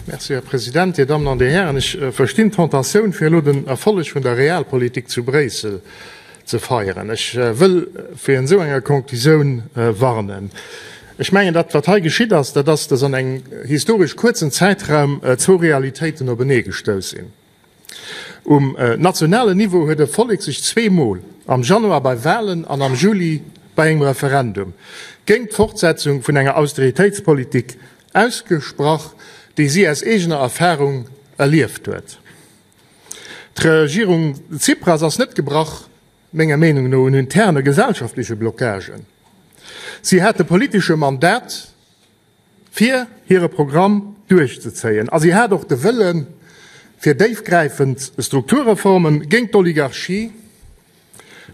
Merci, Här President. Dir Dammen an Dir Hären, ech verstinn d'Tentatioun, fir elo den Erfolleg vun der Realpolitik zu Bréissel ze feieren. Ech wëll virun esou enger Konklusioun warnen. Ech mengen, dat, wat hei geschitt ass, dat ass, dass an engem historesch kuerzen Zäitraum zwou Realitéiten openeegestouss sinn. Um nationalen Niveau huet e Vollek sech zweemol, am Januar bei Walen an am Juli bei engem Referendum, géint d'Fortsetzung vun enger Austeritéitspolitik ausgesprach, déi si aus eegener Erfarung erlieft huet. D'Regierung Tsipras ass net gebrach, menger Meenung no, un interne gesellschaftleche Blockagen. Si hat de politesche Mandat, fir hire Programm duerchzezéien, a si hat och de Wëllen, fir déifgräifend Strukturreformen géint d'Oligarchie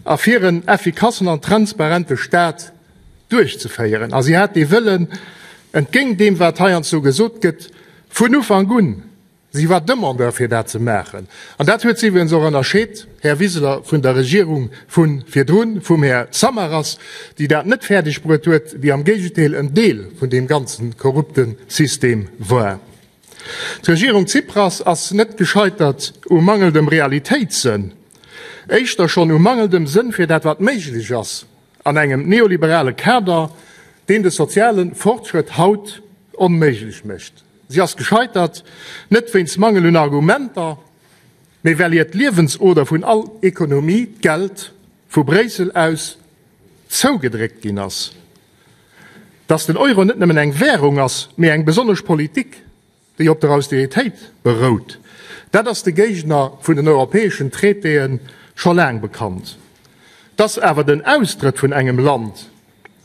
a fir en effikassen an transparente Staat duerchzeféieren. A si hat dee Wëllen, entgéint deem, wat heiansdo gesot gëtt, vun Ufank un. Si war Demandeur fir dat ze maachen. An dat huet si iwwregens och ënnerscheet, Här Wiseler, vun der Regierung vu virdrun, vum Här Samaras, déi dat net fäerdeg bruet huet, déi am Géigendeel en Deel vun deem ganze korrupte System war. D'Regierung Tsipras ass net gescheitert u mangelndem Realitéitssënn, éischter schonn u mangelndem Sënn fir dat wat méiglech ass an engem neoliberale Kader, deen de soziale Fortschrëtt haut onméiglech mécht. Si ass gescheitert, net wéinst Mangel un Argumenter, mee well hir d'Liewensoder vun all Ekonomie, d'Geld, vu Bréissel aus zougedréckt ginn ass. Datt den Euro net nëmmen eng Währung ass, mee eng besonnesch Politik, déi op der Austeritéit berout, dat ass de Géigner vun den europäeschen Traitéë scho laang bekannt. Datt awer den Austrëtt vun engem Land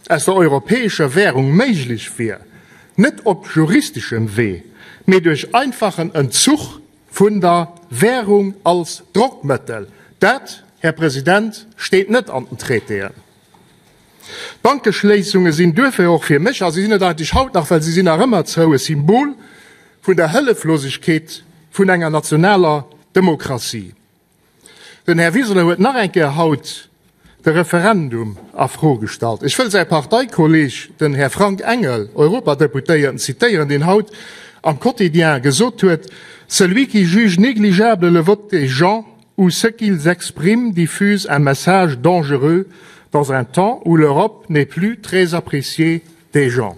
aus der europäescher Währung méiglech wier, net op juristeschem Wee, mee duerch einfachen Entzuch vun der Währung als Drockmëttel, dat, Här President, steet net an den Traitéen. D'Bankeschléissunge sinn duerfir och fir mech, a si sinn et eigentlech haut nach, well si sinn nach ëmmer zou, e Symbol vun der Hëlleflosegkeet vun enger nationaler Demokratie. Den Här Wiseler huet nach eng Kéier haut de Referendum a Fro gestallt. Ech wëll säi Parteikolleeg, den Här Frank Engel, Europadeputéierten, zitéieren, deen haut am Quotidien gesot huet, Celui qui juge négligeable le vote des gens ou ce qu'ils expriment diffuse un message dangereux dans un temps où l'Europe n'est plus très appréciée des gens.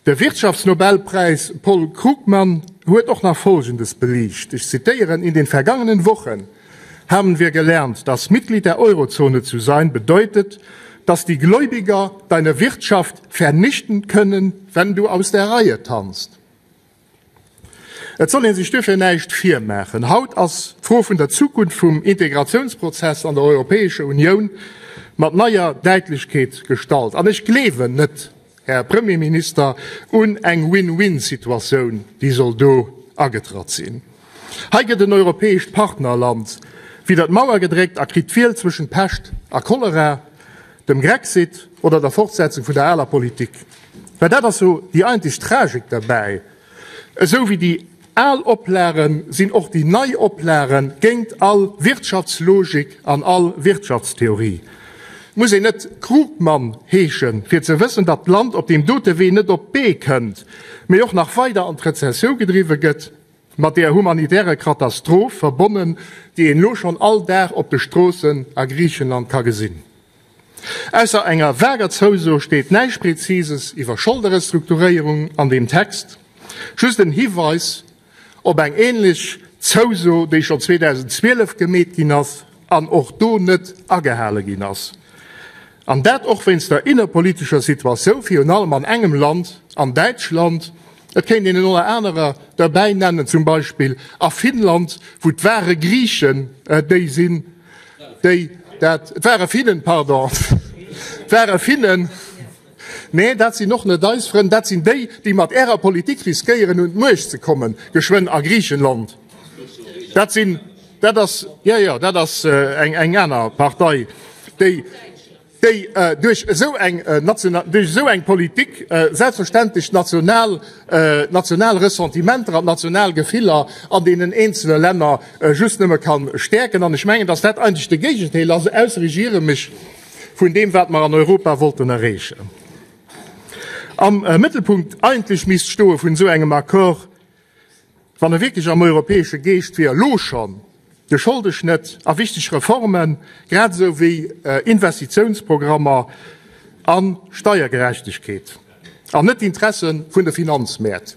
De Wirtschaftsnobelpräis Paul Krugman huet och nach Folgendes beliicht, ech zitéieren, In den vergangenen Wochen haben wir gelernt, dass Mitglied der Eurozone zu sein bedeutet, dass die Gläubiger deine Wirtschaft vernichten können, wenn du aus der Reihe tanzt. Et soll ee sech duerfir näischt virmaachen. Haut ass d'Fro vun der Zukunft vum Integratiounsprozess an der Europäescher Unioun mat neier Däitlechkeet gestallt. An ech gleewen net, Här Premierminister, un eng Win-win-Situatioun, déi soll do agetratt sinn. Hei gëtt en europäescht Partnerland widder d'Mauer gedréckt a kritt d'Wiel zwëschent Pescht a Cholera, dem Grexit oder der Fortsetzung vun der aler Politik. Well dat ass jo déi eigentlech Tragik derbäi, Esou wéi déi al Oplage sinn och déi nei Oplage géint all Wirtschaftslogik an all Wirtschaftstheorie. Et muss een net Krugman heeschen, fir ze wëssen, datt d'Land op deem dote Wee net op d'Bee kënnt, mee och nach weider an d'Rezessiou gedriwwe gëtt, mat deer humanitärer Katastroph verbonnen, déi een elo schonn all Dag op de Stroossen a Griichenland ka gesinn. Ausser enger vager Zouso steet näischt Präzises iwwer Scholderestrukturéierung an deem Text, just en Hiweis op eng ähnlech Zouso, déi schonn 2012 gemeet ginn ass an och do net agehale ginn ass. An dat och wéinst der innerpolitescher Situatioun, virun allem an engem Land, an Däitschland. Et kéint een en oder anerer derbäi nennen, zum Beispill a Finnland, wou d'wahre Griichen déi sinn, déi dat, et ware Finnen, pardon, et ware Finnen, nee, dat sinn och net eis Frënn, dat sinn déi, déi mat Ärer Politik riskéieren un d'Muecht ze kommen, geschwënn a Griichenland. Dat sinn, dat ass, jo, jo, dat ass eng, eng aner Partei, déi, déi duerch esou eng national, duerch esou eng Politik selbstverständlech d'national, d'national Ressentimenter an d'national Gefiller an deenen eenzele Länner just nëmme ka stäerken. An ech mengen, dass dat eigentlech de Géigendeel ass, ausser ech iere mech, vun deem wat mer an Europa wollten erreechen. Am Mëttelpunkt eigentlech misst stoe vun esou engem Accord, wann e wierklech am europäesche Geescht wier, elo schonn de Scholdeschnëtt a wichteg Reformen, grad esou wéi Investitiounsprogrammer a Steiergerechtegkeet, an net d'Interesse vun de Finanzmäert,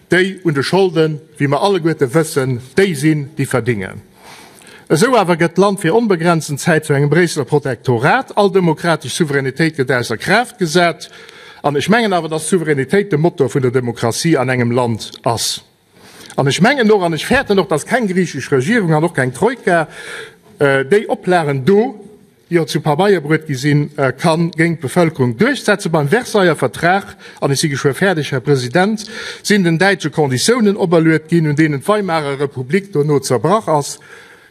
déi un de Scholden, wéi mer alleguerte wëssen, déi sinn, déi verdingen. Esou awer gëtt d'Land fir onbegrenzten Zäit zu engem Bréisseler Protektorat. All demokratesch Souveränitéit gëtt ausser Kraaft gesat. An ech mengen awer, dass d'Souveränitéit de Motor vun der Demokratie an engem Land ass. An ech mengen och, an ech fäerten och, dass keng griichesch Regierung an och keng Troika déi Oplagen do, déi jo zu Pabeier bruet gi sinn, ka géint d'Bevëlkerung duerchsetzen. Beim Versailler Vertrag, an ech si geschwë fäerdeg, Här President, sinn den Däitsche Konditiounen operluet ginn, un deenen d'Weimarer Republik dono zerbrach ass,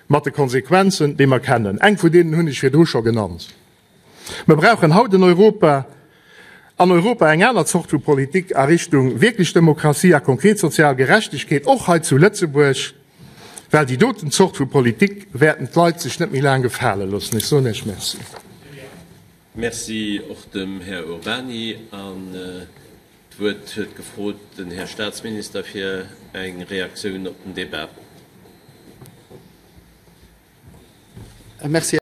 mat de Konsequenzen, déi mer kennen. Eng vun deenen hunn ech virdru scho genannt. Mer brauchen haut en Europa, an Europa eng aner Zort vu Politik a Richtung wierklech Demokratie a konkret sozial Gerechtegkeet, och hei zu Lëtzebuerg, well déi doten Zort vu Politik wäerten d'Leit sech net méi laang gefale loossen. Ech soen Iech Merci. Merci och dem Här Urbany. An d'Wuert huet gefrot den Här Statsminister fir eng Reaktioun op den Débat. Merci.